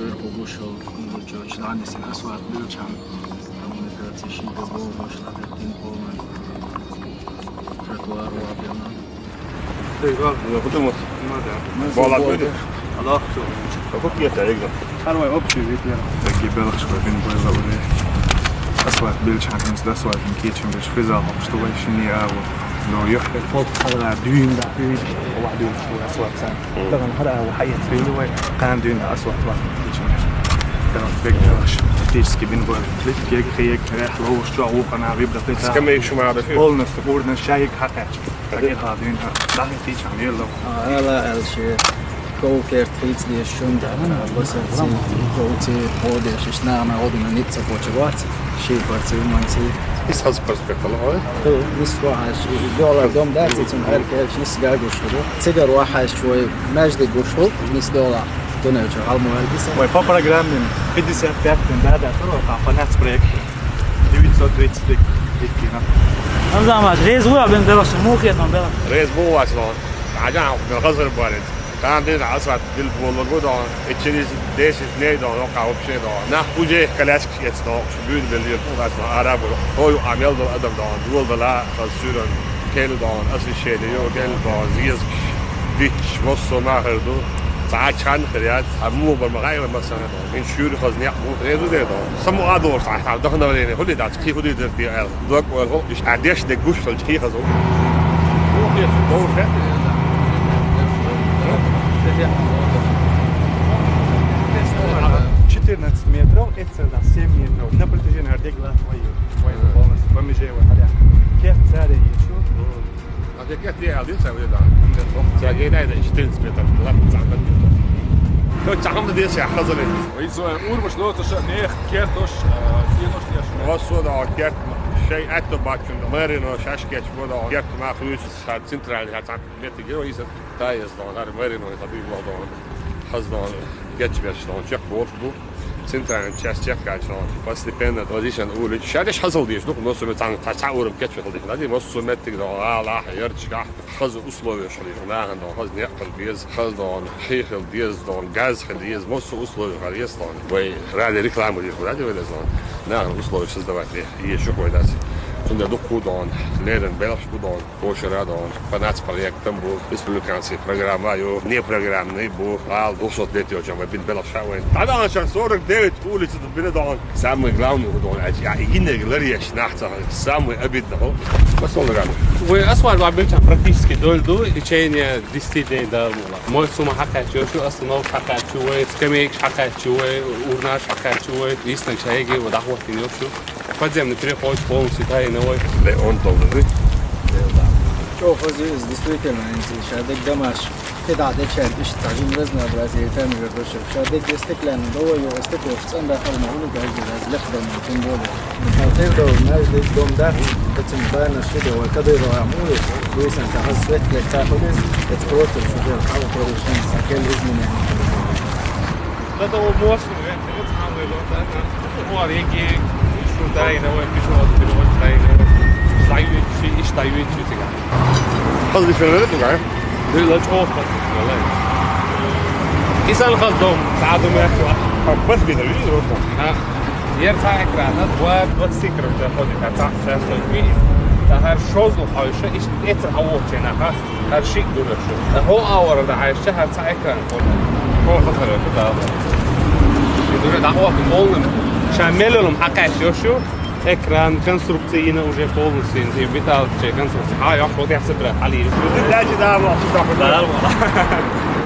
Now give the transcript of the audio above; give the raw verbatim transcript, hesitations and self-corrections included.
Вверху вышел, ну, чё, чё, ладно, если асфальт был, чё, коммуникации шли, любого вышла, один полный тротуар, ладно. Ты как? Ну, потому что Ну да. Болар бэди. Аллах. Какой пьет, а, Игорь? Первый общий вид, я. Такие белых, что один был, да, уже. Асфальт был, чё, асфальт, кечим, беш, физал, что вообще не, а, вот. Но я пол хара дюйм, да, дюйм, что асфальт, сам. Мгм. Лаган хара, а, хайя, стрелы, вай, кан дюйм, да, асфальт, ва, кечим, беш. Да, бег, беш. Практически бин был. Лифт, кек, кек, кек, лоу, что, у, кана, вибрат, Скамейка шумара, да, фи? Полностью, урна, шайик, хакач. Кадир, ха, дюйм, ха. Да, кечим, елло. Ала, алши. Ков керт хийцадеш шун да, басарци, ковци, ходеш, ишна ма одна ницца почевац, ши парци уманци. Ис хаз проспект ала, ой? Ту, нис вахаш, дола дом да, цицун хар кер, нис гагуш ху. Цигар вахаш чуй, межди гушу, нис дола. Тунел чу, халму элбиса. Ой, по программе пятьдесят пять, да, да, второй, по нацпроекту. Девятьсот тридцать три, Рамзан, рез вуа бен белаш, мухет он белаш. Рез бу вас, но. Аджан, бен хазар барит. Там дин асфальт бил болар бу да, через десять дней да, ну, вообще да. Нах уже коляски есть, но, бюн бил бил, у нас на арабы. Ой, амел да, адам да, дул да ла, хаз сюрен, кел да, освещение, ё, кел да, зиез, бич, моссо махар ду. Цаачхан хряд, а му бар магай бар масана да. Мин шюр хаз не, бу, не ду да. Саму адор, са, вдохновение, хули да, ки хули да, Док, уэлхо, иш адеш де гуш, сол чихи хазо. Ух, еш, дов фет. Четырнадцать метров, это семь метров. На протяжении ордек глаз вою. Вою полностью, помежей вою, аля. Кех царе ещё. А ты кех ты один сам, да? Сергей, да, это четырнадцать метров. Ладно, сам. То чахам да десять, а хазали. Ой, свой урбаш, но то ша, нех, кертош, э, синош, еш. Вас сюда, а керт, шей, это бачун, да. Мэри, но шашки, еш, вода, а керт, махлюс, ша, центральный, ша, цак, метр, геро, иза, та, ез, да, гар, мэри, но, это, бил, да. Хаз, да, геч, беш, да, чек, борт, бу. Центральная часть, чек, кач, да. Постепенно, да, здесь, улица. Ша, деш, хазал, деш, ну, но, сумет, цан, та, ца, урм, геч, беш, да, деш, да, деш, но, сумет, да, а, ла, ерчка. Хаза условия шли, нахана да, хаза некъ хила беза, хаза да, хи хила деза да, газ хила деза, массо условия хила деза да. Вай ради реклама дир, ради вай да. Нахана условия создавать ле, е шу хой дац. Цунда дукха да, леррина белхаш бу да, кошара да, по нацпроектам бу, республиканский программа ю, не программный бу, ал двухсот лет ю, чам бин белхаш вай. Та да, ша сорок девять улица да, бин да. Самый главный да, а, а, инег лареш нахца, самый обидный. Посол да. Вай асфальт ва бирчан практически долду, в течение десяти дней да мула. Мой сума хакачу, шу остановка хакачу, вай скамейка хакачу, вай урнаш хакачу, вай исток шайги, вот охотник шу. Подземный переход полностью тайный, вай. Да он должен быть. Чё, хозис, действительно, если шадык домаш. Кидал дечер, иш тагим разнообразие, там же больше. Шадык, стеклянный, да, вай, стекло, цан да, халма, улы, газы, разлех, да, тем более. Хатир да, знаешь, здесь дом, да, этим, да, на шиде, ой, кадыр, ой, амулы, выяснил, как свет, как так, вот, это просто, что же, а вот, решение, а кем изменение. Да, да, вот, может, вот, самый, вот, да, да. Вот, реки, что, да, и на, вот, пишу, вот, перевод, да, и на, вот, сдают, иш, сдают, иш, тига. Хазли фермер, тугай. Дила чёрт, валай. Исан хаз дом, саду мэрчуа. А, бэс битэр, видишь, вот там. А, ер ца экрана, два двадцать секунд заходит, а ца, ца, ца, видишь. Да, хорошо, зло, а ещё, ещё, это, а вот, чё, на, а, хорошо, дурак, что. Да, хо, а, вор, да, а ещё, а ца экран, вот. Хо, хо, хо, да. И дурак, да, вот, полным. Ща мелелом, а, кайф, ещё. Экран, конструкция уже полностью, и металл, че, конструкция. А, я вот я собираю, али. Ты дальше, да, вот, сюда, вот. Да, да.